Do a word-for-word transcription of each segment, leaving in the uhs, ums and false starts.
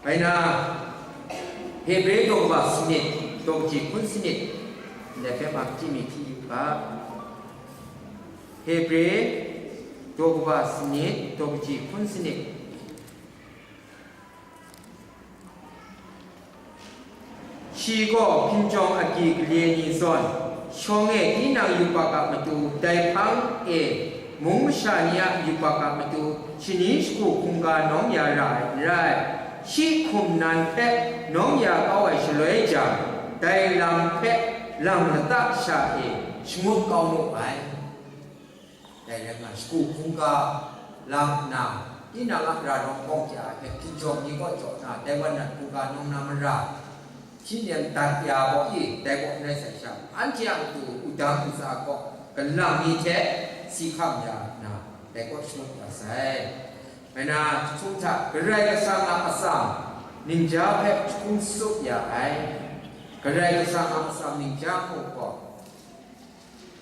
Bai na, Hebre daw kaba sanit, daw kaji hkun sanit, ndai hpe ma hti mi hti yu ga. Hebre daw kaba sanit, daw kaji hkun sanit. Shi gaw hkinjawng agyi gale ni zawn, shawng e tinang yubak a matu, dai hpang e mung masha ni a yubak a matu, shani shagu hkungga nawng ya ra ai n rai. Shi hkum nan hpe nawng ya kau ai shaloi jang, dai lam hpe lam lata sha e shangut kau mu ai. Dai rai nna, shagu hkungga lang nna, tinang a ra nawng bawng hkya ai hpe hkinjawng ni kaw jaw nna, dai wan nat hkungga nawng na mara, hpyi nem dat ya gaw i, dai kaw n rai sai sha, anhte a matu wudang ntsa kaw galang ni hte si hkam ya nna, dai kaw shangut ya sai. Bai na, jahtum hta Karai Kasang a atsam ningja hpe jahkum tsup ya ai. Karai Kasang a atsam ningja mung gaw,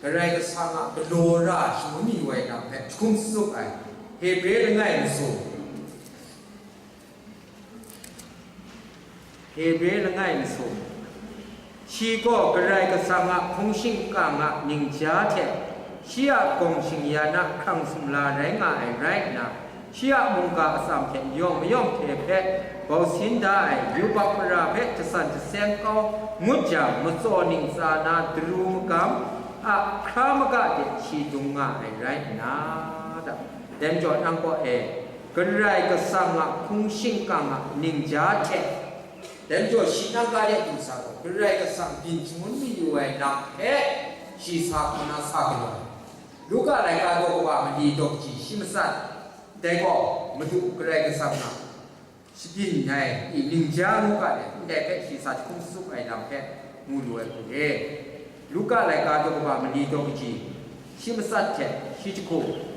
Karai Kasang a galaw ra shangun yu ai lam hpe jahkum tsup ai. Hebre langai masum. Hebre langai masum. Shi gaw Karai Kasang a hpung shingkang a ningja hte shi a gawng shingyan a hkrang sumla rai nga ai rai nna, shi a mungga atsam hte yawng mayawng hte hpe bau sin da ai yubak mara hpe jasan jaseng kau ngut jang, matsaw ntsa na daru magam a hkra maga de shi dung nga ai rai nna, dai majaw nang kaw e Karai Kasang a hpung shingkang a ningja hte, dai majaw shi nang ga de du sa gaw, Karai Kasang byin shangun mayu ai lam hpe shi sa hkawm na sa galaw ai. Luka laika daw kaba mali daw kaji shi matsat, dai gaw Madu Karai Kasang a shabyin ai i ningja ngu ga de, ndai hpe shi sa jahkum tsup ai lam hpe mu lu ai hku re. Luka laika daw kaba mali daw kaji shi matsat hte shi jahku,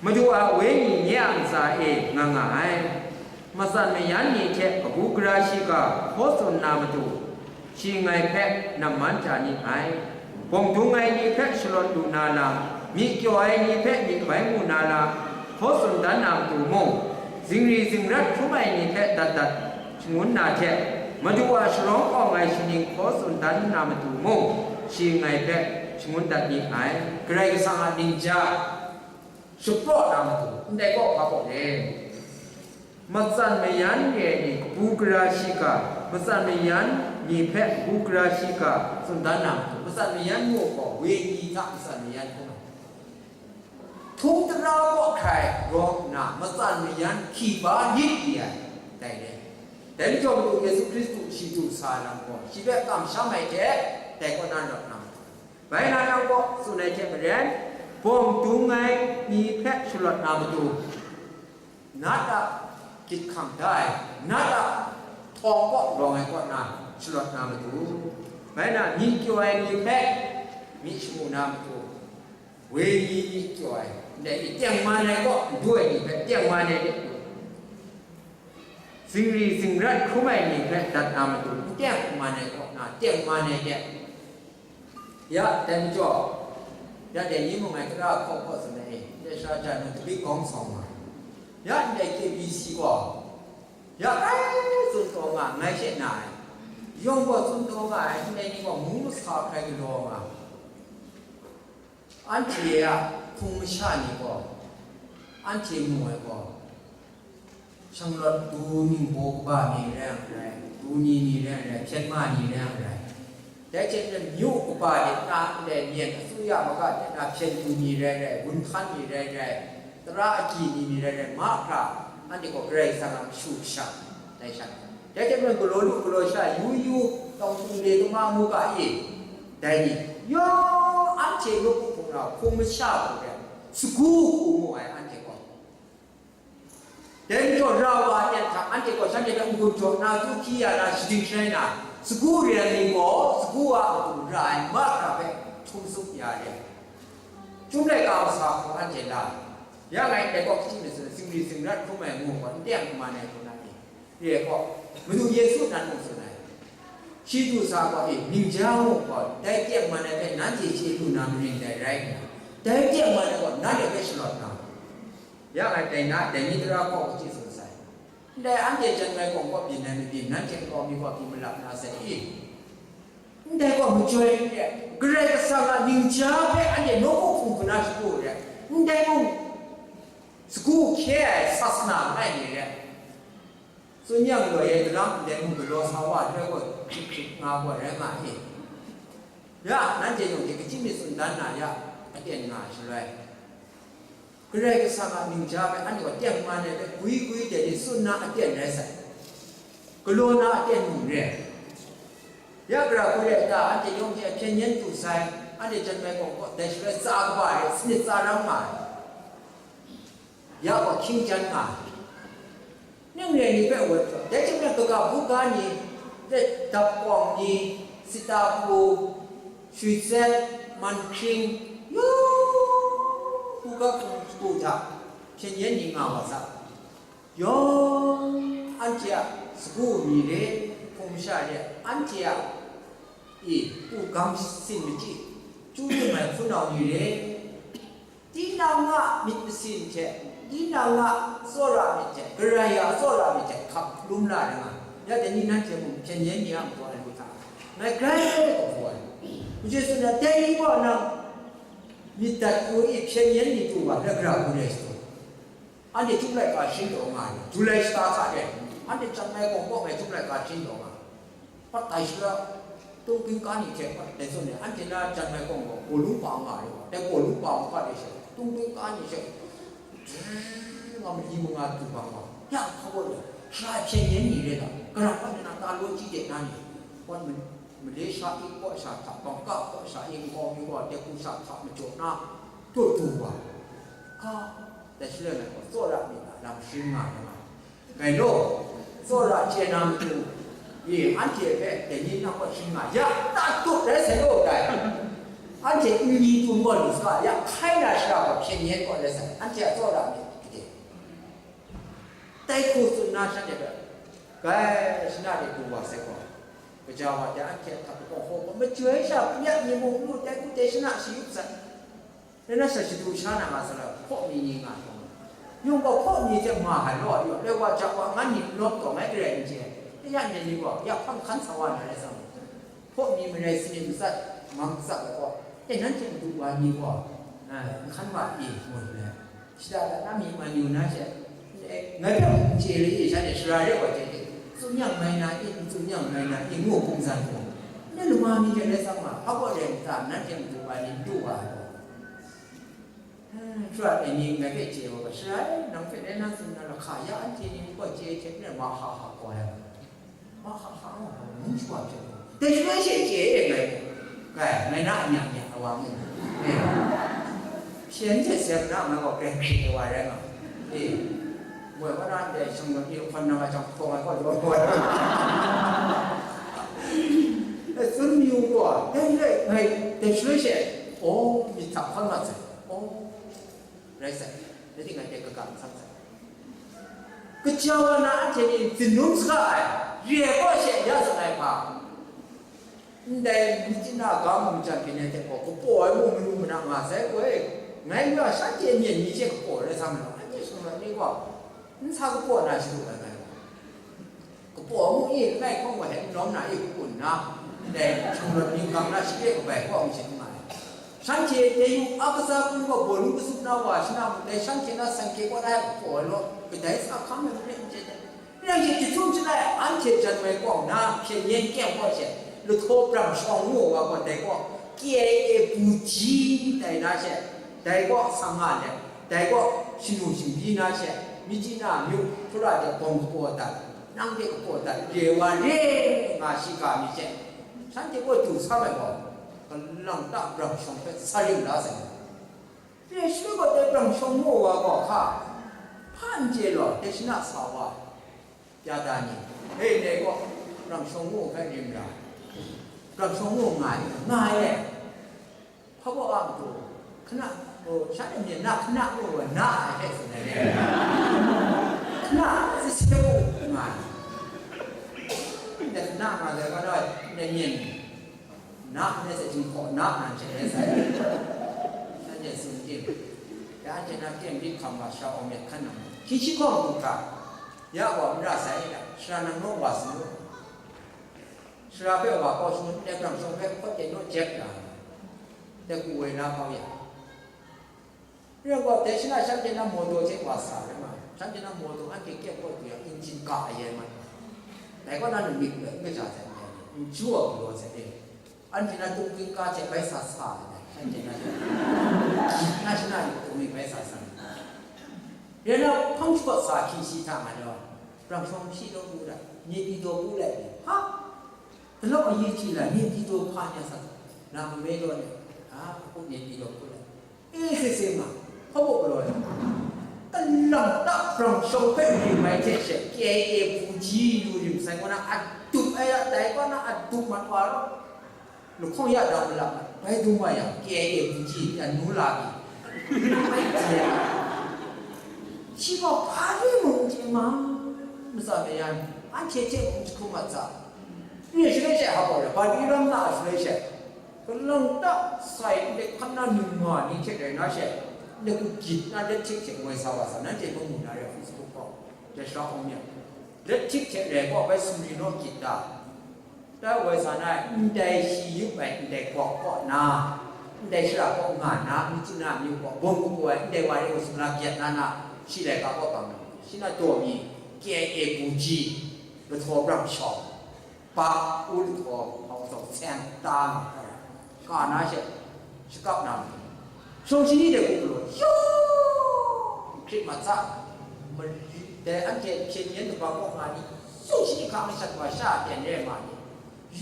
Madu a Wenyi nye a ntsa e nga nga ai. Matsan mayan ni hte kabu gara shiga hkaw tsun na matu, shi ngai hpe namman ja ni ai. Bawng dung ai ni hpe shalawt lu na lam, myi kyaw ai ni hpe myi bai mu na lam, hkaw tsun dan na matu mung, zingri zingrat hkrum ai ni hpe dat dat shangun na hte, Madu a sharawng awng ai shaning hkaw tsun dan na matu mung, shi ngai hpe shangun dat ni ai. Karai Kasang a ningja shapraw na matu, ndai kaw hpa kaw le. Matsan mayan re ai ni kabu gara shiga, matsan mayan ni hpe kabu gara shiga tsun dan na matu, matsan mayan muk gaw wenyi hta matsan mayan hkrum ai. Htung tara kaw hkrai rawng nna, matsan mayan hkyi ba lit li ai, dai re. Dai majaw Madu Yesu Hkristu shi du sa ai lam gaw, shi hpe kamsham ai hte, dai kaw na rawt na matu. Bai na nang kaw tsun ai hte maren, bawng dung ai ni hpe shalawt na matu, nat a gyit hkang da ai, nat a htawng kaw rawng ai kaw na shalawt na matu, bai na myi kyaw ai ni hpe myi shamu na matu, wenyi myi kyaw ai, ndai ni tengman ai kaw n du ai ni hpe tengman ai de, zingri zingrat hkrum ai ni hpe dat na matu, n tengman ai kaw na tengman ai de. Ya, dai majaw, ya dai ni mung ngai tara hkaw hkaw tsun ai, ndai sara ja nu tabik gawng sawng nga ai. Ya ndai K B C gaw, ya kai tsun taw nga, ngai she na ai. Yawng gaw tsun taw nga ai, ndai ni gaw mung masa hkrai galaw nga. Anhte a hpung masha ni gaw, anhte mu ai gaw, shanglawt du ningbaw kaba ni rai yang rai, du ni ni rai yang rai, hpyen ma ni rai yang rai. Dai hte maren, myu kaba de na ndai myen asuya maga de na hpyen du ni rai rai, gun hkan ni rai rai, tara agyi ni ni rai rai, mahkra anhte gaw Karai Kasang a kashu kasha, dai sha. Dai hte maren, galaw lu galaw sha, yu yu, tawng htung de tama mu ga e, dai ni, yawng anhte nawku hpung na hpung masha hku de, sagu hku mu ai anhte gaw. Dai majaw, ra wa aten hta anhte gaw shanhte hpe n-gun jaw nna, du hkyi ya na, shading sharai na, sagu re ai ni gaw, sagu a matu ra ai mahkra hpe htum tsup ya re ai. Chyum laika masa hku anhte la, ya ngai ndai kaw hkachyi masum, zingri zingrat hkrum ai ngu gaw, n teng n man ai hku na ni? Re ai kaw, Madu Yesu nan mung tsun ai. Shi du sa gaw, e, ningja mung gaw, dai tengman ai hpe nanhte chye lu na marin dai rai nna, dai tengman ai gaw nanhte hpe shalawt na, ya ngai dai na, dai ni tara hkaw hkachyi tsun sai. Ndai anhte jan mai kawng kaw byin ai mabyin, nanhte nkau mi kaw pyi malap na sai i? Ndai gaw majoi n re, Karai Kasang a ningja hpe anhte nawku hpung hkuna shagu re, ndai mung sagu hkye ai sasana langai mi re, tsun yang loi e dalam ndai mung galaw sa wa ai hkrai gaw hkrit hkrit nga gaw rai nga i? Ya, nanhte yawng hte kaji myit tsun dan na ya, aten nga ai shaloi, Karai Kasang a ningja hpe anhte gaw tengman ai hpe gwi gwi de de tsun na aten rai sai, galaw na aten mung re. Ya gara hku rai ta, anhte yawng hte hpyen yen pru sai, anhte jan mai kawng kaw dai shaloi tsa kaba re, sanit tsa ram nga ai. Ya gaw hkying jan nga ai. Ning re ni hpe woi hprawt, dai chyum na kaga buga ni, dai dap kawng ni, sita hku, shwi tsep, man hkring, yawng buga hpung hku hta hpyen yen ni nga wa sa. Yawng anhte a sagu mi re, hpung masha re, anhte a i, u gam sin machyi, chyu lu mai hpunau ni re, tinang a myit masin hte, tinang a tsawra myit hte, Karai a tsawra myit hte hkap hkalum la ai nga, ya dai ni nanhte mung hpyen yen ni a matu ai lu hta, ngai grai gaw hpaw ai. Kaji tsun na, dai ni gaw nang myit dat u i, hpyen yen ni pru wa, na gara hku rai sadu. Anhte chyum laika sharin taw nga ai, Julai shata hta de, anhte jan mai kawng kaw ngai chyum laika sharin taw nga ai. Pat tai shaloi, tung bingka ni hte pat tai zawn e, anhte na jan mai kawng gaw, gaw lu pa nga ai wa, dai gaw lu pa maka de she, tung bingka ni she, nga mali manga du bang wa, ya hpa gaw le, sara hpyen yen ni re la, gara hpa de na ta law chyi de na ni, wan ma-, Malaysia i kaw sha hta, Bangkok kaw sha i nkau mi gaw, dai hku sha hta majaw na, taw du wa, ka, dai shaloi ngai gaw, tsawra myit a lam sharin nga ai nga. Ngai law, tsawra chye na matu, e, anhte hpe dai ni nang kaw sharin nga, ya, ta tup rai sai law dai. Anhte n mi tun gaw lu saga, ya, hkai na shara gaw hpyen yen kaw rai sai, anhte a tsawra myit gade. Dai hku tsun na shanhte hpe, grai shana de du wa sai gaw, kaja wa de anhte a hta kau hkaw gaw, majoi sha, kanya mi mung n lu, dai hku dai shana shayup sai. Rai nna sha shadu sha na nga sa na, hpaw mi ni nga hkawm ai. Yung gaw hpaw mi hte ma hkra law, yaw, lai wa ja wa ngan ni lawm taw, ngai garai n chye ai. Ya, ya, ndai ni gaw, ya hpang hkan sa wa na rai sa mu. Hpaw mi marai sanit matsat, mang matsat ai gaw, e, nanhte madu wa ni gaw, a, n hkan wa i, ngu let, shada da na mi man yu na she, e, ngai hpe n chye le i, shanhte shara re wa chye hte, tsun yang mai na i, n tsun yang mai na i, ngu hpung san hku, ndai lama mi hte rai sa ma, hpa gaw rai n ta, nanhte madu wa ni n du wa ai gaw. Shara e ni ngai hpe chye wa ga, shara e, nang hpe rai na tsun na lahka ya anhte ni gaw chye hte n rai, ma ha ha gaw ai. Ma ha ha, ngu shawa hpyen. Dai shaloi she chye e ngai, kai, ngai na a myak myak ai wa mu. E, hpyen hte seng na ngai gaw grai hkrit ai wa rai nga. E, woi wa na ndai shang gaw ni hkawn nang a jang hpawng ai gaw yaw gaw ai. E, tsun mi u gaw, dai shaloi ngai, dai shaloi she, aw, myit hta hkawn mat sai. Aw, rai sai, dai ting ngai hpe kaga n sang sai. Kaja wa na anhte ni tsin num saga ai, re ai kaw she ya tsun ai hpa, ndai machyin a ga mung majan byin ai hte gaw, kapaw ai mung manu mana nga sai, woi, ngai n ga shanhte myen ni she kapaw rai sa ma law, anhte sumrat ni gaw, n sa kapaw na shadu ai ngai gaw. Kapaw mung e langai hkawng wa hte n lawm na e, hkun nna, ndai shawng rawt ning gang na shade kabai kaw ai hte n nga ai. Shanhte dai yu a katsa hpung gaw bawlu kasup na wa shana mung, dai shanhte na seng hkye kaw na ai kapaw ai law, kadai sa hkam ai marin n chye ai. Rai nna, chyahtum chyalai anhte jan mai kawng na hpyen yen kyeng kaw she, lahtaw brang shawng ngu wa gaw, dai kaw K I A Buji tai na she, dai kaw sang nga let, dai kaw shanu shingbyi na she, machyin a amyu hkra de bawng kapaw dat, nang de kapaw dat re wa re nga shiga myit she, shanhte gaw du sam ai gaw, kalang ta brang shawng hpe sa rim la sai. Re shaloi gaw dai brang shawng mu wa gaw hka, hpa n chye law, dai shana sa wa, ya da ni, hei, dai gaw brang shawng mu hpe rim ra, brang shawng mu nga ai, nga ai. Hpa baw a matu, hkana, shanhte myen na hkana mu wa na ai hpe tsun ai re. Hkana, sese mu nga ai. Ndai hkana nga ai, hkana, ndai myen na, ndai se jinghpaw na, na hte rai sai. Shanhte tsun tim, ya anhte na kyem byin hkam wa sha awng myit hkan nang, hkying shi hkawng hkra, Ya wa n ra sai, sara nang naw wa sanu, sara hpe wa kau shangun, ndai brang shawng hpe hkawt de naw jep ra, dai hku woi na kau ya. Rai gaw, dai shana shanhte na mawdaw hte wa sa rai ma, shanhte na mawdaw anhte kyep kawt du yang, injin ka a yai mat. Dai kaw na, namik n kaja sai, n chyu a galaw sai, anhte na tung ging ka hte bai sa sa ai, anhte na, na shana ni tung bai sa sa. Rai na, hpang shawt sa hkying shi hta nga law, brang shawng shi law pu da, nye pyi daw pu lai ni, ha? Galaw ayi hti la, nye pyi daw hpa nya sa, na mame daw ni, ha? Hku nye pyi daw pu lai. E, se se ma, hpa baw galaw ai. Kalang ta brang shawng hpe rim ai hte she, K I A hpung ji lu rim sai kaw na, a dup ai a, dai kaw na a dup mat wa law, lahkawng ya da malap ai, bai dung wa yang, K I A hpung ji ya nu la mi, bai je ai. Shi gaw hpa ri mung n chye ma, matsa me yan, anhte hte mung jahkum mat sa, re shaloi she hpa baw rai, ba ri ram na a shaloi she, Kalang ta sai ndai hkan na ningma ni hte rai na she, ndai ku gyit na let htik hte woi sa wa sa, nanhte hpe mu na re ai Facebook kaw, dai sha hkawng myit, let htik hte rai gaw bai sumri naw gyit ta? Dai woi sa na, ndai shi yup ai ndai gawk kaw na, ndai shara kaw nga na, machyi na amyu kaw bawng kabu ai ndai wa rai wa sumla gyat na na, shi laika kaw bang na, shi na daw mi, K I A hpung ji, lahtaw brang shawng, Ba u lahtaw hpawng taw seng ta nga ai, ka na she, shakap na ma, shawng shani de hku galaw, yawng hkrit mat sa, mali dai anhte hpyen yen kaba kaw nga ni, yawng shani hka mashat wa sha byen re ma ni,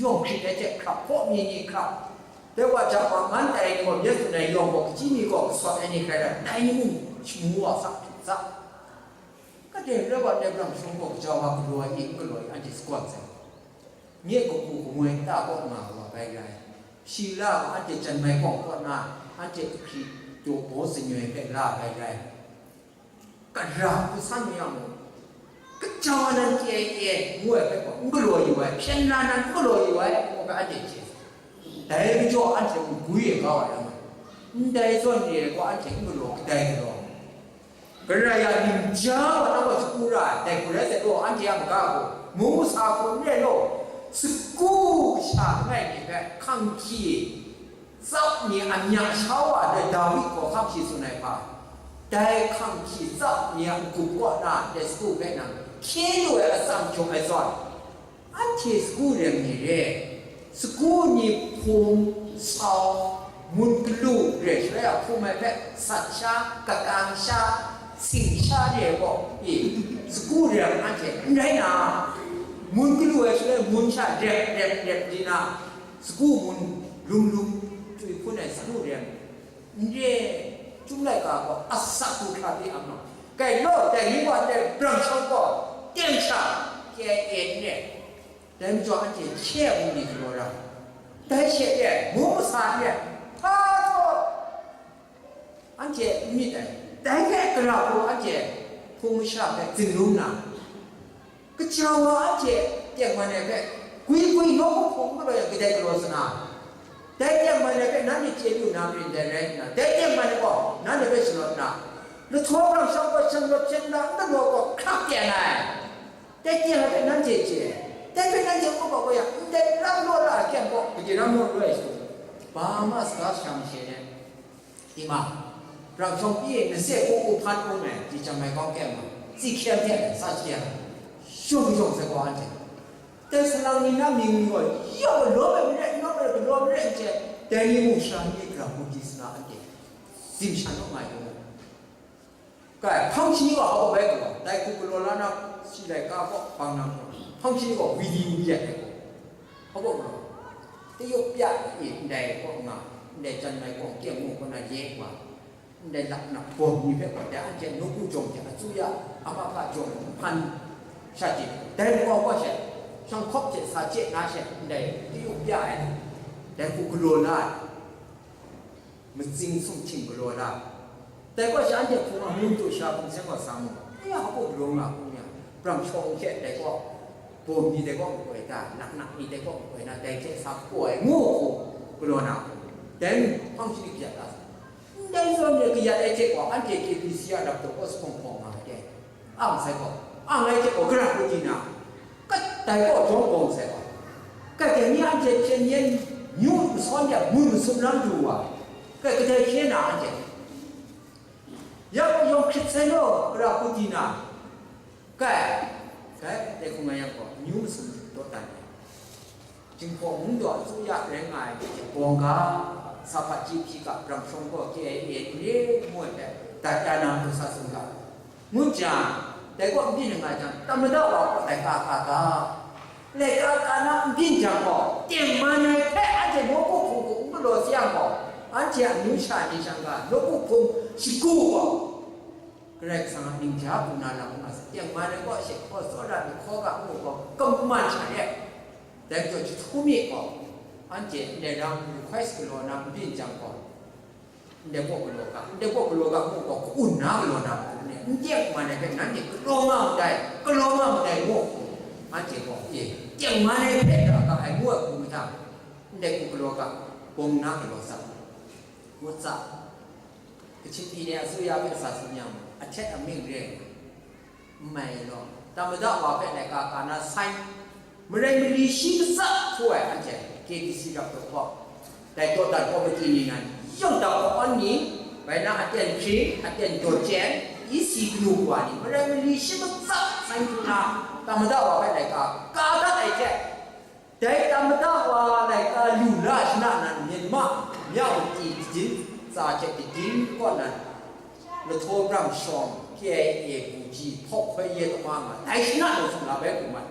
yawng hkrit ai hte hkrap, hpaw mi ni hkrap, dai wa jang wa man tai ni gaw, myit tsun ai yawng gaw, kachyi ni gaw, kasawt ai ni hkrai rai, dai ni mung shamu wa sa hkrit sa. Kade rai wa, ndai brang shawng gaw gaja wa galaw ai, n galaw ai, anhte sagawn sai. Nye kabu kamoi ta kaw nga wa bai rai. Shi la gaw anhte jan mai kawng kaw na, anhte hkri daw baw sanyoi hpe la bai rai. Kara hku san mi yang mung, gaja wa nan K I A ngu ai hpe gaw n galaw yu ai, hpyen na nan n galaw yu ai, ngu hpe anhte chye sai. Dai majaw anhte mung gwi e kau ai lam ai. Ndai zawn re ai gaw anhte n galaw, kadai galaw. Karai ya, ning ja wa na gaw sagu ra ai, dai hku rai sai gaw, anhte a maga gaw, mu sa hku n rai law, sagu kasha langai mi hpe hkang hkyi tsap ni a mya sha wa ai Dawi hkawhkam shi tsun ai hpa, dai hkang hkyi tsap ni a n-gup kaw na ndai sagu hpe nang hkye lu ai atsam jaw ai zawn, anhte sagu rem ni re, sagu ni hpung, sau, mun galu re, shaloi a hpung ai hpe sat sha, katang sha, sing sha re gaw, i, sagu rem anhte n rai na, mun galu ai shaloi mun sha rep, rep, rep di na, sagu mun lum lum, chywi hpun ai sagu rem, n re, Chyum laika gaw asak du hkra di ang naw, kai law, dai ni wa ndai brang shawng gaw, teng sha, K I A n re, dai majaw anhte hkye ai bungli galaw ra, dai she e, mu masa n re, hpa taw, anhte n myit ai, dai hpe gara hku anhte hpung masha hpe zinlum na, Kaja wa anhte tengman ai hpe gwi gwi nawku hpung galaw yang kadai galaw sa na? Dai tengman ai hpe nanhte chye lu na marin dai rai nna, dai tengman ai gaw nanhte hpe shalawt na, lahtaw brang shawng gaw shanglawt hpyen na n galaw gaw hkrak teng ai. Dai teng ai hpe nanhte chye ai. Dai hpe nanhte n galaw gaw yang, ndai lam law la ai kyang gaw, gade ram law loi ai sha, ba ma saga sha mashe e. Tima, brang shawng pyi e, mase hku hku hpan hkung ai, ji jang mai kawng keng ai, tsi hkyen hte sa hkyen ai, shung shung sai gaw anhte. Dai salang ni na mying ni gaw, ya gaw lawm ai marai, lawm ai, galaw marai n chye, dai ni mung sara ni gara hku di sa na anhte, zim shan naw nga yu. Kai, hpang shani gaw hpa bai galaw, dai hku galaw la na, shi laika gaw bang nang gaw, hpang shani gaw widi wudi ai gaw, hpa gaw galaw, tayuk pya e, ndai kaw nga, ndai jan mai kawng kyeng mu kaw na ye wa, ndai laknak bawm ni hpe gaw, dai anhte nawku jawng hte atsu ya, a mahka jawng hpan sha chye, dai makau gaw she, sanghkawp hte sa chye na she, ndai tayuk pya ai, dai hku galaw la ai. Matsing sumhting galaw la. Dai gaw sha anhte hpung a ngun tu sha hpung seng gaw sa mu. Dai a hpaw galaw nga hpung yang, brang shawng hte dai gaw, bawm ni dai gaw makoi ta, naknak ni dai gaw makoi na, dai hte sa hpaw ai ngu hku galaw na hku, dai hpang shani kayat la sa. Ndai zawn ni kayat ai hte gaw, anhte K B C a laptop gaw sa hpawng hpawng nga ai dai. Ang sai gaw, Ang ai hte gaw, gara hku di na, kadai kaw jawng bawng sai wa, kadai ni anhte hpyen yen nyu nsawn de mun masum lam du wa, kadai hkye na anhte, ya gaw yawng hkrit sai law, gara hku di na, kai, kai, dai hkung nga yang gaw, nyu masum dawdan ai. Jinghpaw mungdaw asuya rai nga ai bawng ga, sa hpaji hpyi ga, brang shawng gaw K I A ni ngu ai hpe, dat ya na majaw sa tsun ga, ngu jang, dai gaw n byin nga jang, tamada wa gaw laika ka ga, laika ka na n byin jang gaw, tengman ai hpe anhte nawku hpung hku n galaw sa yang gaw, anhte a amyu sha ni shang ga, nawku hpung shagu gaw, Karai Kasang a mying ja bu na lam nga sai, tengman ai gaw she hkaw tsawra myit hkaw ga ngu gaw, kaman sha e. Dai majaw jahtum mi gaw, anhte ndai rang request galaw na n byin jang gaw, ndai gaw galaw ga, ndai gaw galaw ga ngu gaw, ka-un na galaw na matu ni, n tengman ai hpe nanhte galaw nga madai, galaw nga madai ngu, anhte gaw, e, tengman ai hpe ra ga ai ngu ai hku mahtang, ndai gaw galaw ga, bawng na galaw sa, ngut sa. Kachin Pyine asuya hpe sa tsun yang, ahtet amying re ai, n mai law, tamada wa hpe laika ka na sai, marai mali shi matsa hpu ai anhte K B C rap daw hkawk, dai dawdan komiti ni nan, yawng dap hkawn ni, bai na aten hpring, aten daw chyen, E C kanu wa ni, marai mali shi matsa sai hku na, tamada wa hpe laika ka dat ai hte, dai tamada wa laika lu la shana nan, Myanmar, Myawaddy kadin, tsa hte kadin kaw nan, lahtaw brang shawng, K I A buji, hpawk hkoi ye tama nga, dai shana nan sung la bai hku mat.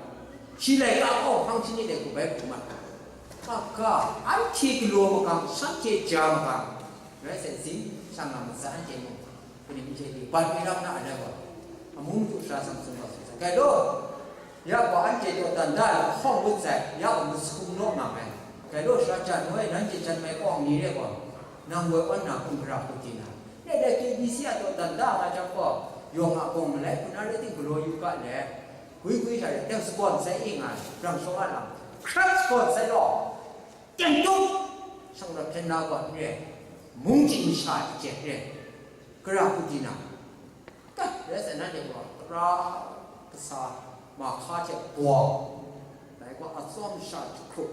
Shi laika kaw hpang shani dai hku bai hku mat. Hpa ga, anhte galaw magang, shanhte ja magang, rai sai, zing shang nga matsa anhte mung. Kaning hte ni, bat mi rap na a rai gaw, amu madu sara Samsung gaw tsun sai. Grai law, ya gaw anhte dawdan da ai lahkawng ngut sai, ya gaw masum naw nga ai. Grai law, sara jan woi, nanhte jan mai kawng ni re gaw, nang woi awn na hkum gara hku di na. Dai dai K B C a dawdan da nga jang gaw, yawng a bawng malai hku na rai ting galaw yu ga let, gwi gwi sha rai, teng sagawn sai i nga ai, brang shawng a lam, hkrat sagawn sai law, teng tup, shang rawt hpyen na gaw n re, mung chyi masha i chye n re, gara hku di na. Rai sai, nanhte gaw tara kasa mahka hte bawng, dai gaw atsawm sha jahkrup,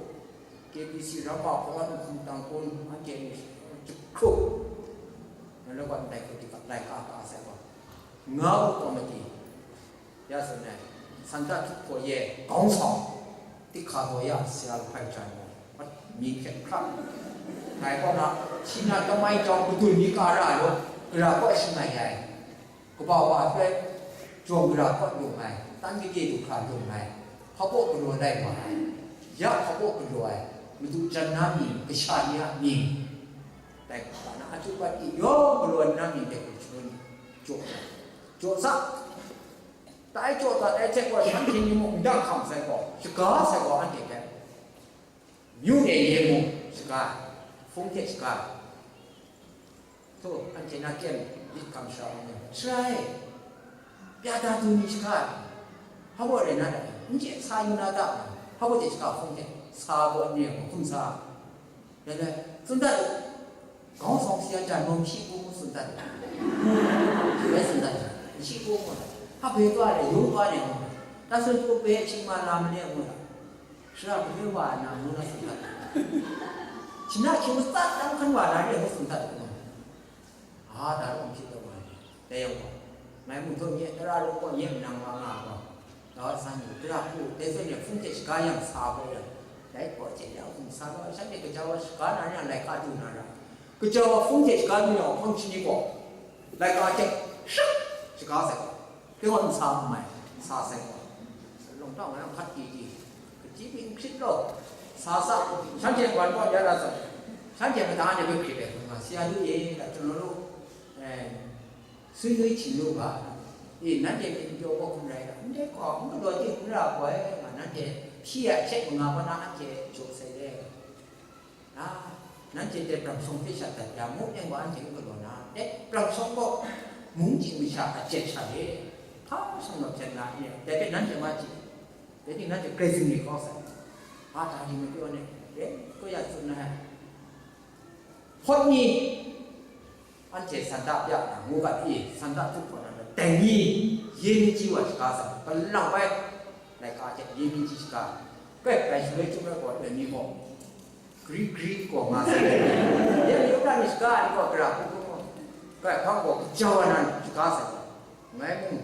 K B C rampa hkawn hkum tangkun anhte ni jahkrup, nang rai gaw ndai hku di ga, laika ka sai gaw, nga u komiti, ya tsun ai, Santa Htup Hpaw Ye, Gawng Sawng, Tik Hka Daw Ya, Sara Lahpai Jan gaw, myi hkyen hkra. Ngai kaw na, shi na tamai jawng madun mi ka ra ai law, gara kaw shangai ai. Kaba wa hpe, jawng gara kaw lung ai, tan kade du hkra lung ai, hpabaw galaw lai wa ai, ya hpabaw galaw ai, madu jan na mying, kasha ni a mying, dai hkra na, a chyu pat i, yawng galaw na mying de hku shangun, jaw, jaw sa, tai jaw dat ai hte gaw, shanhte ni mung n dang hkam sai gaw, shaga sai gaw, anhte hpe. Myu e ye mung shaga ai, hpung hte shaga ai. Hto, anhte na kyen myit hkam shara wa myit, sara e, pya da du ni shaga ai, hpa baw rai na ta, n chye sa yu na ta, hpa baw hte shaga hpung hte sa gaw n re ai gaw, hkum sa, rai, rai, tsun dat u, Gawng Sawng si a jan mung shi hku ngu tsun dat u, rai tsun dat u, shi hku ngu, hpa bai kau re, yung kau re ngu, ta sun hku bai hkying ma la ma re ngu, Sara hpe wa ai na ngu na tsun dat, shana hkying matsat lang hkan wa na re ngu tsun dat, a, da rawng hpyi taw wa ai, dai yawng gaw, ngai mung htaw nye, tara rawng gaw nye manang wa nga gaw, ga wa san ni, tara hku, dai zawn e hpung hte shaga yang sa gaw yang, dai gaw hte ya hkum sa gaw, shanhte kaja wa shaga na re yang laika du na ra, kaja wa hpung hte shaga du yang hpang shani gaw, laika hte shak shaga sai gaw, Dai gaw nsa n mai, nsa sai gaw, lawng tau ngai hkat di di, kaji byin hkrit law, sa sa, shanhte wan kaw ya da zawn, shanhte mada de hpe hkrit ai hkrum nga, Sara lu e, da, chyaw lu, eh, sui nui htim lu ga, e, nanhte myit n pyaw gaw hkum rai ga, ndai gaw, n galaw ting n ra ai, nga, nanhte hpyi ai hte manga kaw na anhte jaw sai le. A, nanhte dai brang shawng hpe sha dat ya mu, nang gaw anhte n galaw na, dai brang shawng gaw mung chyi masha a jet sha e, hpa shang gaw hpyen na n re, dai hpe nanhte ma chye, dai ning nanhte grai zingri kau sai, a, da ning majaw ne, dai, kau ya tsun na ai. Hpawt ni, anhte Santa bya na, ngu ga pyi, Santa tup hpawt na, dai ni, Ye ni ji wa shaga sa, kalang bai, laika hte ye ni ji shaga, kai, kai shaloi chyum ai gaw, loi mi gaw, gri gri gaw nga sa, ye ni yawpra ni shaga, ni gaw, gara hku hku gaw, kai hpang gaw, kajau ai nan shaga sa, ngai mung,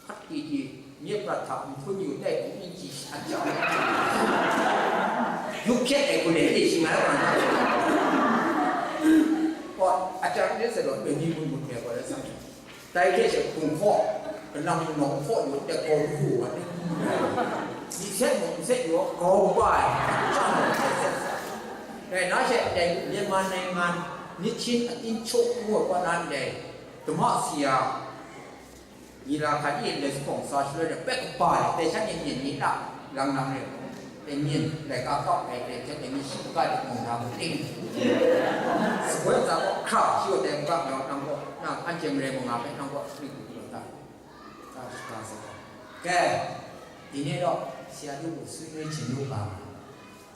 hkat di di, myit prat hta nhpun yu tai hku n ji sha jau, yup hpyet ai hku le, e shi ngai wa na, gaw, a chyang de sa law, loi mi mung mung hpe gaw, rai sa. Dai hte she hpung hkaw, kalang nawng hkaw yu, tek gaw lu wa ni, myit set mung myit set yu, grau kaba ai, chyang mung myit set sa. Dai na she, dai Myanmar nainggan, Myitkyina Atin Chuk ngu ai kaw na ndai, dama si ya, ni la hkan e, ndai zuphpawng sa shaloi de, pek kaba ai, dai shan e myen ni la, lang lang re. Dai myen laika kap ai hte hte dai myen shi kaga de mung na mung ting. Sakoi ntsa gaw hkra shi gaw dai mung ga nang gaw, nang anhte mare mung nga hpe nang gaw ning lu lu ta. Ta shaka sa. Ke, dai ni gaw, si a du swi nwi hpyin lu ga.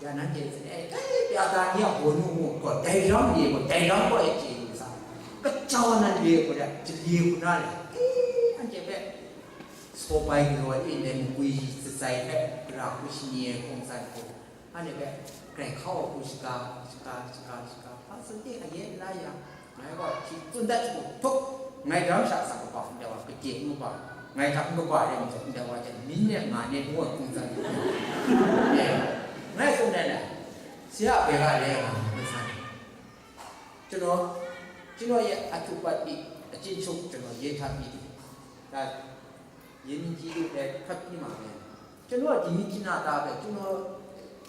Ya nanhte hte, eh, kai pya ga ni a gaw nu mu gaw, dai ram ni gaw, dai ram gaw e chye lu sa. Kacau nan le gaw de, jali hku na le. Eh, anhte hpe, Saw bai galaw e ndai makwi shatsai hpe, gara hku shani ai hkawng san hku, anhte hpe grai hkau ai hku shaga, shaga, shaga, shaga, hpa tsun ting a ye n la yang, ngai gaw hti tsun dat shagu htup, ngai daram sha asak kaba ndai wa, kade n kaba, ngai hta n kaba re majaw, ndai wa hte myin e nga ne ngu ai hkawng san hku, e, ngai tsun ai le, si a bai ga le nga, ngai san. ကျွန်တော်၊ ကျွန်တော်ရဲ့အထူးပတ်ပြီးအချင်းချုပ်ကျွန်တော်ရေးထားပြီးတယ်။ ဒါ ရင်းနှီးကြီးတို့လည်းဖတ်ပြီးမှာပဲ။ ကျွန်တော်ဒီမြစ်ကြီးနားသားပဲ၊ ကျွန်တော်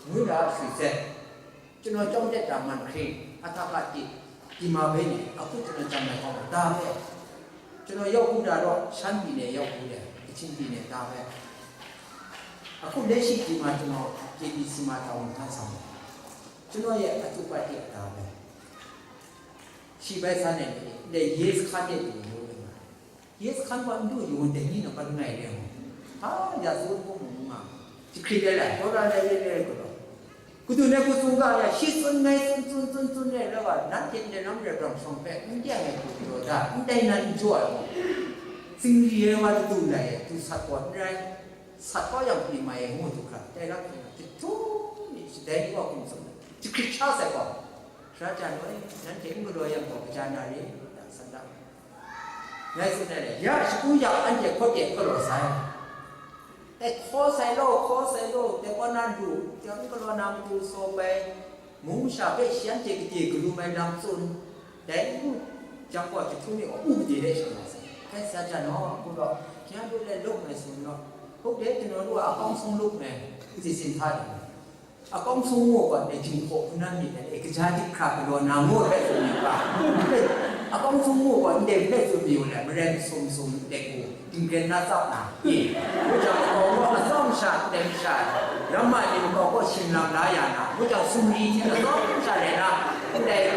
မွေးတာရွှေစက်၊ ကျွန်တော်ကျောင်းတက်တာမန္တလေး၊ အထကတစ်၊ ဒီမှာပဲနေ၊ အခုကျွန်တော်ကျန်တဲ့ကောင်းတာဒါပဲ။ ကျွန်တော်ရောက်ဘူးတာတော့ရှမ်းပြည်နယ်ရောက်ဘူးတယ်၊ ကချင်ပြည်နယ်ဒါပဲ။ အခုလက်ရှိဒီမှာကျွန်တော် KBC မှာတာဝန်ထမ်းဆောင်တယ်။ ကျွန်တော်ရဲ့အထူးပတ်ပြီးအဒါပဲ။ ရှိပဲစားနေတယ်လေ။ ရေးစခန်းနဲ့တူလို့လည်းပါ။ ရေးစခန်းက အမှုရုံးတင်နေတော့ ဘာလို့နိုင်လဲ။ ဟာ၊ ရာဇဝတ်မှုမှုမှာ၊ ဒီခရီးလဲလာ၊ ဒေါ်လာလဲလဲလဲကတော့၊ ကုတူနဲ့ကုစုံကရရှိစွန်းနေစွန်းစွန်းစွန်းစွန်းနဲ့တော့၊ နတ်တင်တယ်နော်၊ ပြောင်းဆောင်ပဲ၊ အိန္ဒိယနဲ့ကိုပြောတာ၊ အိန္ဒိယနဲ့ကြွားတော့၊ စင်ရီရဲဝါတူလာရဲ့၊ သူစားပေါ်တိုင်း၊ စားပေါ်ရောက်ပြီးမှရဲ့၊ ငို့တူခါ၊ တဲတော့၊ တချို့နေစတဲ့ဘောက်ကုန်ဆုံးတယ်။ ဒီခရီးချားဆက်ပါ။ ဆရာကျမ်းတော်၊ နတ်တင်ကတော်ရဲ့ပေါ်ကြနာလေ၊ ဒါစံတာ။ ငါ့စိတ်နဲ့လည်း၊ ရရှိကူးရောက်အန်တဲ့ခေါ်တဲ့ကလော်ဆိုင်။ အဲခေါ်ဆိုင်လို့၊ ခေါ်ဆိုင်လို့၊ တဲကောနာလူ၊ တဲကလောနာမလူစော်ပဲ၊ မုံရှာပဲရှမ်းတဲ့ကတိကလူမိုင်းလမ်းစွန်း၊ တဲမှုကြောင့်ပေါ်တထုံးနေဥပဒေတဲ့ရှင်ပါစေ။ ခဲစားကြနော်။ အခုတော့ခင်ဗျားတို့လည်းလုပ်မယ်ဆိုရင်တော့၊ ဟုတ်တယ်၊ ကျွန်တော်တို့ကအကောင်းဆုံးလုပ်မယ်၊ စီစဉ်ထားတယ်။ အကောင်းဆုံးမို့ပါလေ။ ကျင်ဖို့ခုနမြင်တယ်လေ။ ကကြားတိခရကလောနာမို့ပဲဆိုရင်ပါ။ အကောင်းဆုံးမို့ပါလေ။ ပဲဆိုပြီးဝင်လာမရဲဆုံးဆုံးတဲ့ကိုတင်ကြနာသပ်နာ။ အေး။ ဘုရားကောင်းတော့အဆောင်ရှာတင်ရှာရမရင်ကောင်းကိုရှင်လမ်းလာရနာ။ ဘုရားဆုံးကြီးအဆောင်ရှာရနာ။ တဲ့၊ ရဲ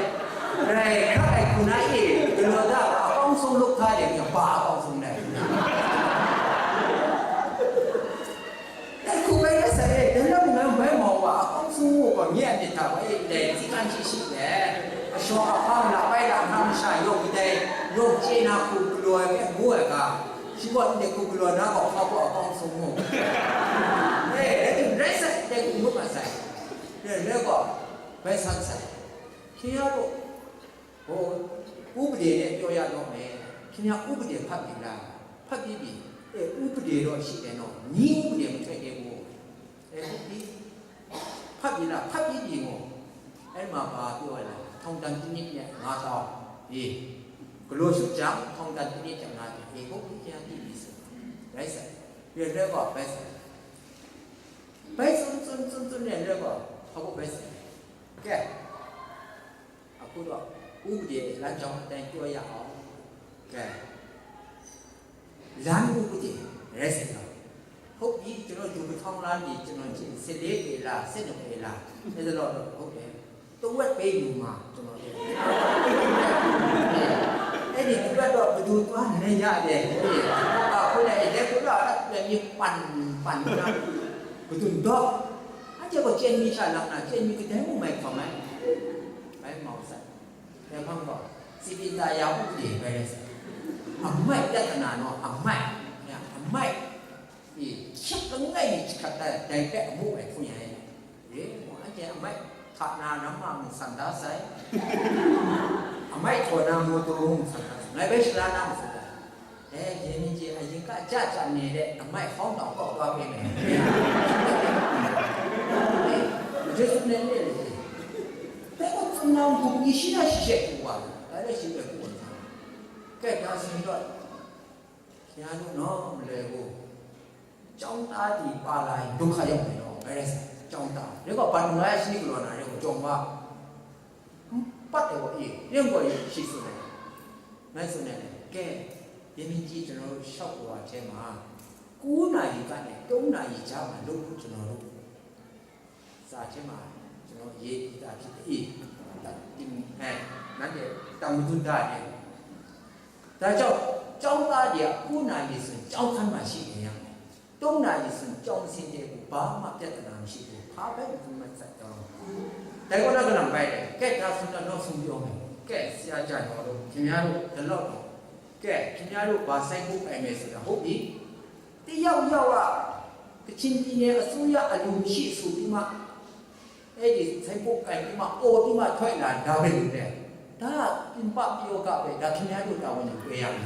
ခက်ခုနအေး၊ ကလောသာအကောင်းဆုံးလုပ်ထားတယ်။ ဘာအကောင်းဆုံးလဲ။ တခုပဲလက်ဆက်ရဲ့ တလုံးလုံးပဲမော်ဝါ အကောင်းဆုံးကို မြတ်မြတ်တာပဲ လက်သီးကန်းရှိရှိပဲ အလျှော်အဖျား လာပိုက်လာ နှောင့်ယှက်ရုပ်ကတဲ့ ရုပ်ကျေနာခုကလော်ရဲ့ မိုးဝဲက ရှိဖို့တဲ့ ခုကလော်နား ကောက်ဖောက်ဖို့ အကောင်းဆုံးမို့။ အဲ၊ လက်သီး လက်ဆက်တဲ့ ခုမို့ကဆိုင်။ လက် လက်ကောက် ပဲဆန်းဆိုင်။ ခင်ဗျားတို့ ဟို၊ ဥပဒေနဲ့ ပြောရတော့မယ်။ ခင်ဗျား ဥပဒေဖတ်ပြီလား။ ဖတ်ပြီးပြီ။ အဲ၊ ဥပဒေတော့ရှိတယ်နော်။ နည်းဥပဒေမထွက်သေးဘူး။ အဲ၊ ဟုတ်ပြီ။ ဖတ်ပြီလား။ ဖတ်ပြီးပြီမို့။ အဲ့မှာဘာပြောလဲ။ ထောင်ဒဏ်တစ်နှစ်နဲ့ငါးသောင်း။ အေး။ ကလိုရှုပ်ကြောင့် ထောင်ဒဏ်တစ်နှစ်နဲ့ငါးသောင်း။ အေး၊ ဟုတ်ပြီ။ ခင်ဗျားသိပြီဆို။ ပဲဆန်း။ ပြန်လဲကောက်ပဲဆန်း။ ပဲစွန်းစွန်းစွန်းစွန်းနဲ့လဲကောက်။ ဟုတ်ပဲဆန်း။ ကဲ။ အခုတော့ ဥပဒေလမ်းကြောင်းအတိုင်းပြောရအောင်။ ကဲ၊ လမ်းဥပဒေ ရဲစင်တော့၊ ဟုတ်ပြီ။ ကျွန်တော် လူတစ်ထောင်လမ်းကြီး ကျွန်တော် ဆယ့်လေးပေလား၊ ဆယ့်နှစ်ပေလား၊ အဲ့ဒါတော့ ဟုတ်တယ်။ တဝက်ပဲယူမှာ ကျွန်တော်။ အဲ့ဒီတဝက်တော့ ဘယ်သူသွားလဲရတယ်။ ဟုတ်တယ်။ ဘာလို့လဲ။ အဲ့ဒါကလည်း ပန်ပန်တာ။ ဘယ်သူတော့ အကျိုးကို ကြည့်မိချင်လောက်တာ၊ ကြည့်မိကတဲ့ မုံမိုက်ခေါ်မိုက်၊ ဘယ်မှာဆက်။ ဘယ်မှာတော့ စည်ပင်သာယာဥပဒေပဲ။ အမိုက်ပြဿနာတော့ အမိုက်။ Mai, i, hkyep langai mi jahkrat ai, dai hpe amu ai hpung ya ai. Re, mu anhte amai hta na ram nga mung san da sai. Amai htaw na mu tu mung san da sai. Ngai bai shara na mung san da sai. Eh, ye ni ji, a yin ka ja ja ne de, amai hawng tawng kaw kaw pe me. Eh, je sun ne ne le. Pe ko tsung na mung ni shi na shi she ku wa. Dai le shi pe ku wa. Kai ta sin doi. Hkyen a nu naw maloi gaw, chyawm ta di pa la ai, dum hka yawng ai naw, ngai rai sai, chyawm ta. Rai gaw, ban ngai shi ni galaw na, rai gaw, jawng wa, n pat ai gaw, i, rai gaw, shi tsun ai, ngai tsun ai, ke, ye ni ji, ကျွန်တော်တို့ လျှောက်လိုတာထဲမှာ ကိုးနာရီကနေ သုံးနာရီကြားမှာ လုပ်ဖို့ ကျွန်တော်တို့ စာထဲမှာ ကျွန်တော် ရေးပြီးသားဖြစ်တယ်။ အေး ဒါ ဒီ အဲ နန်းရဲ့ တောင်မသွန်းတာနဲ့ ဒါကြောင့် ကျောင်းသားတွေက ကိုးနာရီဆိုရင် ကျောင်းခန်းမှာ ရှိနေရမယ်။ သုံးနာရီဆိုရင် ကျောင်းဆင်းတဲ့ကို ဘာမှပြဿနာမရှိဘူး။ ဘာပဲ မသွန်းမဆိုင်တော့ဘူး။ ဒါက နောက်ကနံပါတ်ပဲ။ ကဲ ဒါဆိုတော့ နောက်ဆုံးပြောမယ်။ ကဲ ဆရာ ကြိုက်ပါလို့ ခင်ဗျားတို့ ဒီလောက်တော့ ကဲ ခင်ဗျားတို့ ဘာစိုက်ဖို့ ကိုင်မယ်ဆိုတာ ဟုတ်ပြီ။ တယောက်ယောက်က ကချင်ပြည်နယ်အစိုးရ အလိုမရှိဆိုပြီးမှ အဲ့ဒီ ဆိုင်ပုတ်ကိုင်ပြီးမှ အော်ပြီးမှ ထွက်လာတာပဲလို့လေ။ ဒါက ပြင်ပပယောဂပဲ။ ဒါ ခင်ဗျားတို့ တာဝန်ယူပေးရမယ်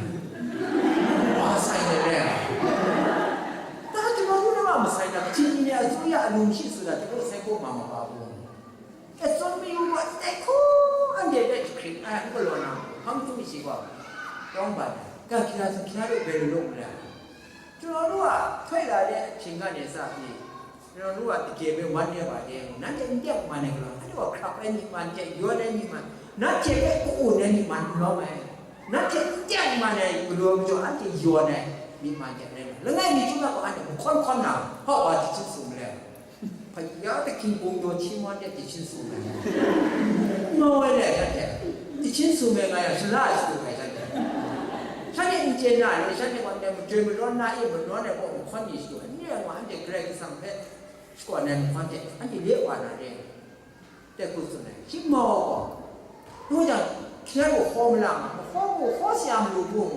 ။ ဘာဆိုင်တယ်လဲ။ ဒါ ကျွန်တော်တို့နဲ့မှ မဆိုင်တာ။ ကချင်ပြည်နယ်အစိုးရ အလိုမရှိဆိုတာ ကျွန်တော်တို့ ဆိုင်ပုတ်မှာ မပါဘူး။ အဲ စွန်မီယူက တိုက်ခိုက်အန်တဲ့ ခရစ်အန်ကလောနာ ဖမ်းသူရှိပါ။ တောင်းပါတယ်။ ကခင်ဗျားတို့ ဘယ်လိုလုပ်မလဲ။ ကျွန်တော်တို့က ထွက်လာတဲ့အချိန်ကနေစပြီး ကျွန်တော်တို့က တကယ်ပဲ ဝမ်းနည်းပါတယ်။ နန်းကျက် ညက်မှန်တယ် ကလော။ အဲ့တော့ ခရပ်ပဲ ညစ်မှန်ကျက် ယွန်းတဲ့ ညစ်မှန် နန်းကျက်ပဲ ကိုယ်အိုနဲ့ ညစ်မှန် ဘလောမယ်။ နန်းကျက် ညက်မှန်တယ် ဘလော ကလော။ အဲ့ဒီ ယွန်းတဲ့ ညစ်မှန်ကျက်တယ်။ လငယ် ညစ်မှန်ကို အဲ့ဒီ ခွန်ခွန်နာ ဟောပါ တချင်းဆိုမလဲ။ ဘုရားသခင် ဂုဏ်တော်ချီးမွမ်းတဲ့ တချင်းဆိုမယ်။ မော်ဝဲလဲတဲ့ တချင်းဆိုမယ် ငါရ ရှလာဆိုမယ်တဲ့။ ရှမ်းနဲ့ အင်ဂျင်နာနဲ့ ရှမ်းနဲ့ ဝမ်းနဲ့ မကြွေမလွန်း နားအေးမလွန်းတဲ့ ပေါ့ မခွန်ကြီးဆိုတယ်။ နေ့က ဝမ်းနဲ့ ကြဲကစားမယ်။ စကော့နဲ့ ခွန်တဲ့ အဲ့ဒီ လေးဝါနာတဲ့ တဲ့ ကိုယ်ဆိုနေ ရှင်းမော်ပေါ့။ တို့ကြောင့် ခဲကို ဟောမလား မဟောဘူး ဟောစရာမလိုဘူး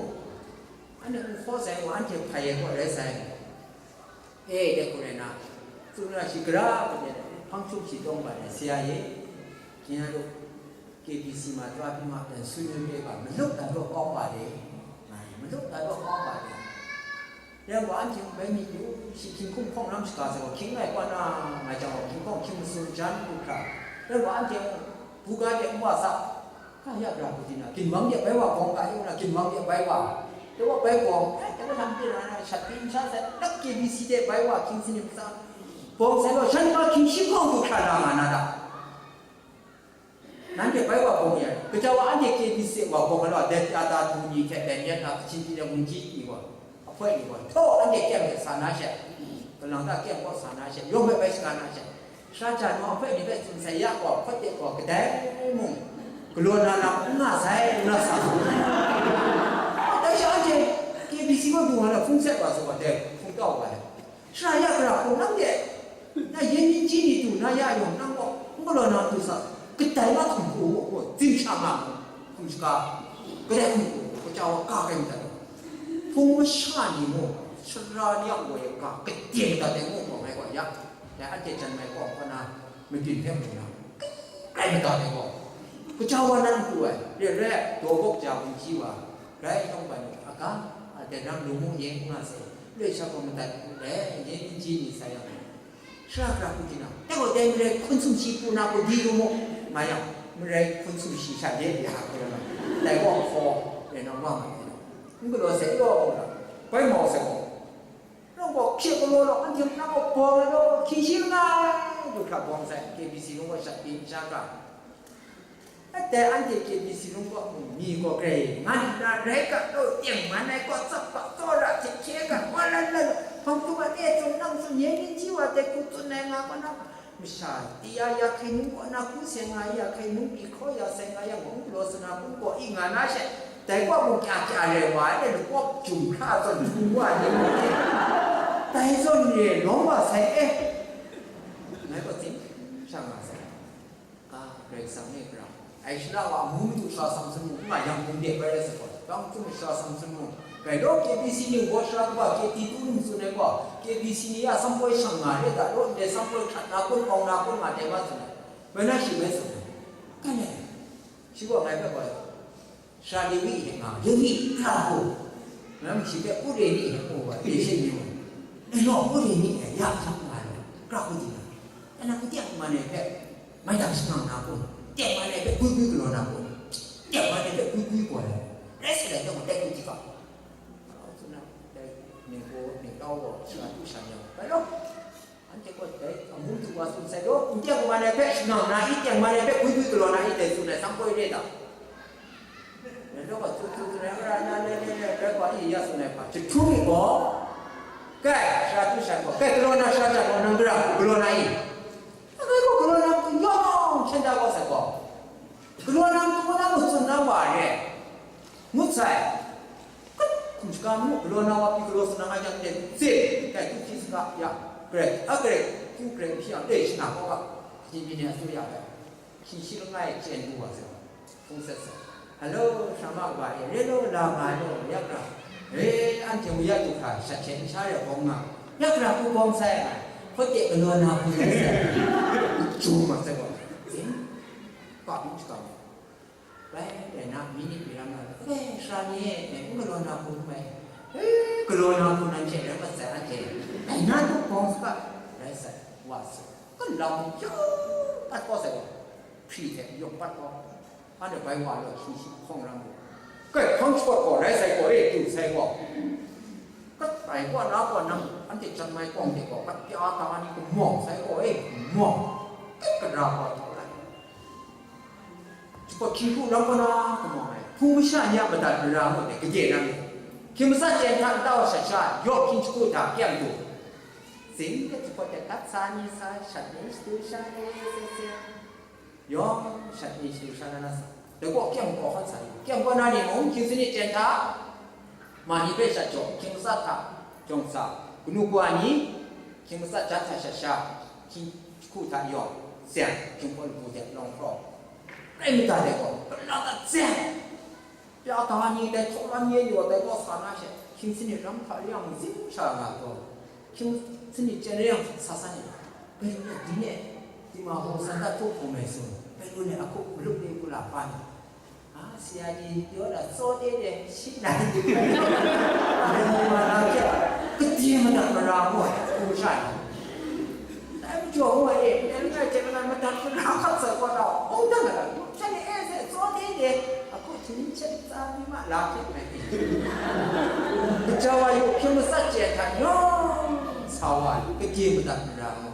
။ အဲ့ဒီ ဟောဆိုင် ဝမ်းကျက် ဖာရဲ့ ပေါ့ လဲဆိုင်။ အဲ တဲ့ ကိုယ်နဲ့ နာ သူရရှိ ကြပါတဲ့ ဖမ်းချုပ်ရှိ တောင်းပါတယ် ဆရာရဲ့။ ခင်ဗျားတို့ KBC မှာ သွားပြီးမှ ပြန်ဆွေးနွေးပေးပါ။ မလုပ်တာတော့ ကောင်းပါတယ်။ မလုပ်တာတော့ ကောင်းပါတယ်။ တဲ့ ဝမ်းကျက် ပဲ မိယူ ရှိ ခင်ခုံ ခုံ လမ်းစကား ဆိုတော့ ခင်လိုက် ကွာ နာ ငါကြောင့် ခင်ခုံ ခင်မစွန် ချမ်း ဒုက္ခ တဲ့ ဝမ်းကျက် ဘူကါ တဲ့ ဥပစာ ကရ ပြာ ပူတင် နာ ကင်မံ တဲ့ ဘဲဝါ ကောင်း ကရုဏာ ကင်မံ တဲ့ ဘဲဝါ တဲ့ ဝါ ဘဲကောင်း အဲ တဲ့ ဝါ လမ်း ပြ နာ နာ ရှတ် ပင် ချာ ဆက် လက် KBC တဲ့ ဘဲဝါ ခင်စနစ် ပစာ ဘုံ ဆက် လို့ ရှမ်း က ခင် ရှိ ကောင်း ဒုက္ခ နာ ငါ နာ တာ နန်းကျက် ဘဲဝါ ဘုံ ရဲ့ ကကြဝါ အန် တဲ့ KBC ဝါ ဘုံ ကလော တဲ့ ပြ တာ သူ ညီ ထက် တဲ့ မျက်နှာ ကချင်ပြည်နယ် ဝန်ကြီး ညီ ဝါ အဖွဲ့ ညီ ဝါ ထော အန် တဲ့ ကဲ မဲ့ ဆန္ဒ ရှက် ကလန် က ကဲ ပေါ့ ဆန္ဒ ရှက် ရုံး မဲ့ ပဲ ဆန္ဒ ရှက် ရှမ်း ကျား နော် အဖွဲ့ ညီ ပဲ သူ ဆိုင် ရ ပေါ့ ဖတ် တဲ့ ပေါ့ ကဒဲ မုံ ကလော နာ နာ ငါ ဆိုင် နာ စာ ဒါ ရှမ်း အန် တဲ့ KBC ကို သူ ဟာ ဖုန်း ဆက် ပါ ဆို ပါ တဲ့ ဖုန်း တော့ ပါ လေ ရှရယကရဟူနံတဲ့ နယင်းကြီးကြီးနီတူနယယုံနံပေါ့ မကလော်နံတူစကတိုင်မခုံကိုကိုတင်ချာမခုံစကားကတဲ့ခုံကိုကကြောကကဲမတတ်ဖုံမရှနီမို့ရှရယဝေကကတင်တတ်တဲ့မို့ပေါ်မဲ့ကွာရတဲ့ အကျဉ်းချန်မဲ့ပေါ့ခနာမတင်ဖဲမနာကဲမတတ်တဲ့ပေါ့ကကြောဝနံကူဝဲရတဲ့ဒေါ်ဘုတ်ကြာဝင်ကြီးပါ ရဲအုံးပန်အကအတဲနံလူမှုရေးငါစေလွေချောက်မတတ်ဘူးလေရင်းကြီးနေဆိုင်ရမယ်ရှရကရခုတီနာတဲကိုတဲမရဲခွန်းစုရှိပူနာကိုဒီလူမှုငါရမရဲခွန်းစုရှိချတဲ့ရဟာပြောတော့တဲကိုခေါ်တယ်တော့မမတယ်ဘုကလောဆယ်တော့ဘုရားဘယ်မော်ဆယ်ကိုတော့ကိုဖြစ်ကလို့တော့အန်တီကတော့ပေါ်တော့ခင်းရှိငါတို့ခါပေါ်ဆိုင် KBC လုံးဝရှက်ပြီးရှက်က အတဲအန်တီ KBC လုံးကမီကောကြဲငါနာရဲကတော့တင်မနဲ့ကောစပ်ပတ်တော့ရချစ်ချေကဝါလလလဖုံတူမတဲ့စုံနမ်စုံရင်းကြီးဝါတဲ့ကုသွန်နေငါကနာမရှာတရားရခိုင်နှုန်းကနာကူးဆယ်ငါရခိုင်နှုန်းပြီးခေါ်ရဆယ်ငါရမုံလို့စနာဘူးကောအီငါနာရှက်တဲကောမူကြကြရဲဝါတဲ့ကောကျုံခါသွန်ထူဝါတဲ့တိုင်သွန်ရေလုံးဝဆိုင်အဲငါကတင်ရှာငါဆိုင် ကရစံနေပြအိုင်ရှလာဝါမူမတူရှာဆောင်စမှုငါယံမူတဲ့ပဲရစကောတောင်းသူရှာဆောင်စမှု Rai law, K B C ni wa sara kaba K T two ni tsun ai gaw, K B C ni a sampoi shang nga re da law, ndai sampoi hkrat na kun, kau na kun nga dai ma tsun ai. Bai na shi bai tsun ai. Kai nai, shi gaw ngai hpe gaw, sara Lewi hte nga, Lewi, hkra hku. Nang shi hpe Kureni hte mu wa, Esin ni wa. E law, Kureni hte ya hkra nga law, hkra hku di na. Nang n teng man ai hpe, mai dang shangang na kun, teng man ai hpe gwi gwi galaw na kun, teng man ai hpe gwi gwi gaw ai, rai sa ai, teng wa tai kun di ga. Tsun na, dai, ning gaw, ning kau gaw, shangang tu shan yang, bai law. Anhte gaw dai, amu du wa tsun sai law, n teng man ai hpe shangang na i, teng man ai hpe gwi gwi galaw na i, dai tsun ai, sampoi re da. Rai law gaw, tsun, tsun, tsun, rai, rai, rai, rai, rai, rai, gaw, i, ya tsun ai hpa, jahtum mi gaw, kai, sara tu shan gaw, kai, galaw na sara jan gaw, nang gara, galaw na i? Ngai gaw galaw na matu yawng hkyen da kau sai gaw, galaw na matu na mu tsun na wa re, ngut sai. Kat, hkum shaga mu, galaw na wa pyi galaw sa na nga jang, teng tse, kai, tu hpyi saga ya, grai, a grai, tu grai hpyi yang, e, shana kau ga, kaji mi ni a su ya ai, hkying shi langai chyen du wa sai. Hpung sat sat. Hello, sara ma kaba e, re law, la nga law, ya pra. E, anhte mu ya du hkra, shat hte n sha ya bawng nga, ya pra hku bawng sai ai, hkawt de galaw na hku rai sai. Jum ma sai gaw, zing, pa byin shakam. Bai, rai na, mi ni mi ram na, e, sara ni e, e, n galaw na hku mai. E, galaw na hku nan hte rai mat sai anhte. Dai na du bawng saga, rai sai, wa sai. Kan lam yawng pat kau sai gaw, hpri hte yawng pat kau. Anhte bai wa law, hkying shi hkawng ram gaw, kai hkang shawt gaw, rai sai gaw, e, du sai gaw, kat bai wa na gaw, nang anhte jan mai kawng de gaw, kat pya ta ni kamawng sai gaw, e, kamawng, kai gara gaw, tau lai. Shakawt hkying hku lam kaw na kamawng ai, hpung masha ni a madat mara ngut ai, gade ram ai. Hkying matsat chyen hta nta wa shat sha, yawk hkying jahku hta kyang du. Zing de shakawt de gat sa ni sa, shat ni shadu sha ni, se se. Yawng shat ni shadu sha na na sa, dai gaw kyang kau hkan sa yu. Kyang kau na ni mung, hkying sanit chyen hta, ma ni hpe shat jaw, hkying matsat hta jawng sa, kanu kawa ni, hkying matsat jan hta shat sha, hkying jahku hta yawng, tseng, hkying hpaw labu hte lawng hpraw, rai mada dai gaw, gala dat tseng. Pya ta ni dai htaw lam ye yaw dai gaw sa na she, hkying sanit ram hta re yang zing sha nga taw, hkying sanit chyen re yang sa sa ni, Bai lu let di ne, di ma hkawng san dat hkuk hkawng mai sung, bai lu let a hkuk malup le hku la pa ni, a, si ya ni pyaw da tsaw de de shi na ni, bai lu ma na hte, kade madat mara gaw ai hku sha ni. Dai majaw ngu ai e, ndai langai hte langai madat mara hkap sai kaw na, hkawng dan ai, shanhte e se tsaw de de, a hku htingnu hte tsa mi ma la hte mai. Kaja wa yu hpyen matsat chye ai hta yawng sa wa ai, kade madat mara ngu.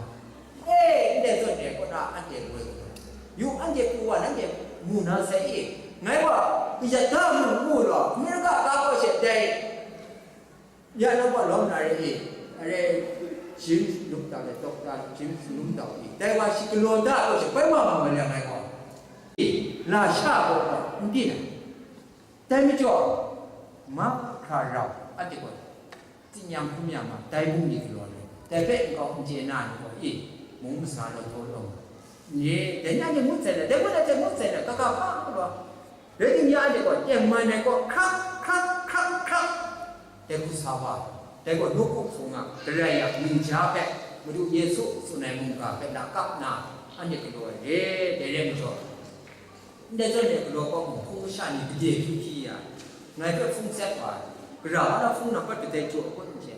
E, ndai zawn re kaw na anhte loi kaw, yu anhte pru wa, nanhte mu na sai e, ngai wa, kayat da mu ngu law, America ga kaw she dai. Ya nang gaw lawm na re i, are James lum tau le, Doctor James lum tau i, dai wa shi galaw da gaw shi, bai wa mu ai le ngai gaw, i, lasha gaw gaw n di na. Dai majaw, mahkra rau, anhte gaw, tsin yang hkum yang ma, dai bungli galaw le, dai hpe nkau n chye na ni gaw, i, mung masa law htaw law nga, ni, dai na ni ngut sai na, dai gaw na dai ngut sai na, kaga hpa galaw. Rai timung, ya anhte gaw tengman ai kaw hkrak, hkrak, hkrak, hkrak, dai hku sa wa, dai gaw nawku hpung a Karai a mying ja hpe, Madu Yesu tsun ai mungga hpe lakap nna, anhte galaw ai re, dai rai majaw, ndai zawn e galaw kau mu, hpung masha ni gade hpyi hpyi ya, ngai hpe hpung tsep wa ai, gara wa na hpung nang bai kadai jaw a kun n hte,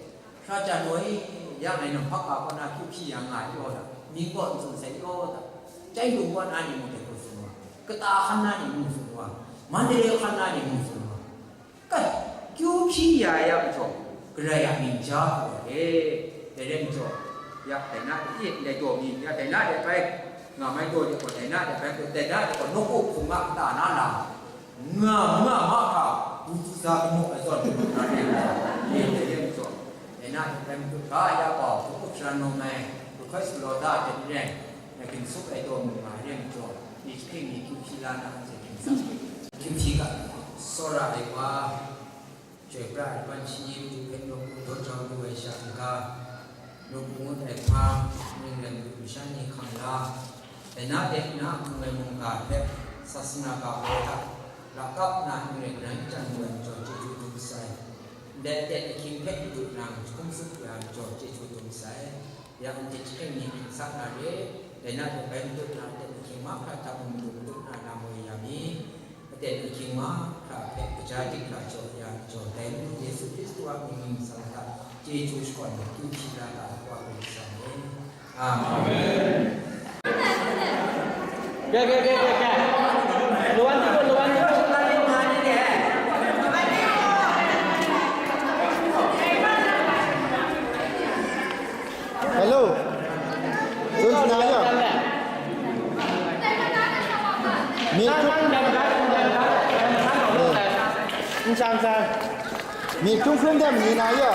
Sara jan gaw e, ya ngai nang hpa kaw na hkyu hpyi ya nga ai law na, mying gaw n tsun sai law na, chyai dung gaw na ni mung dai hku tsun wa, kata hkan na ni mung tsun wa, Mandalay hkan na ni mung tsun wa, kai, kyu hpyi ya ya majaw, Karai a mying ja hku ai, dai rai majaw, ya dai na de, ndai daw mi, ya dai na de bai, nga mai daw de gaw, dai na de bai, dai na de gaw, nawku hpung a kata na lam, nga, nga mahkra, butu za kanu ai zawn kanu na re ai, ye de re majaw, dai na hte bai majaw, ga ya gaw, hku up sharan lawm ai, request galaw da ai hte maren, na ginsup ai taw mu nga ai re majaw, ni jahpring ni hkyu hpyi la na, anhte hpring tsang, hkyu hpyi ga, tsawra ai wa, Chyoi pra ai ban shani Madu hpe nawku daw jau lu ai sha n-ga, nawku ngut ai hpa, ning rai Madu masha ni hkam la, dai na de na hpung ai mungga hpe, sasana ga gaw hta, lakap na n rai garan chyan lu ai majaw chyeju dum sai. Ndai aten ahkying hpe madu nang hkum tsup ya majaw chyeju dum sai. Ya anhte chyeng ni ning sa na re, dai na hte bai madu na aten ahkying mahkra hta mung madu madu na lam woi ya mi. Aten ahkying mahkra hpe kaja dik hkra jaw ya majaw, dai madu Yesu Hkristu a mying ning matsang hta chyeju shakawn matu hpyi la ga ai wa hpe shang e. Amen. Amen. Ga, ga, ga, ga, ga. Lawan dikut, lawan dikut. Hello. Tun sna ya. Mi tu. N chang chang. Mi tung hkrum dem ni na ya.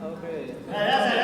Okay.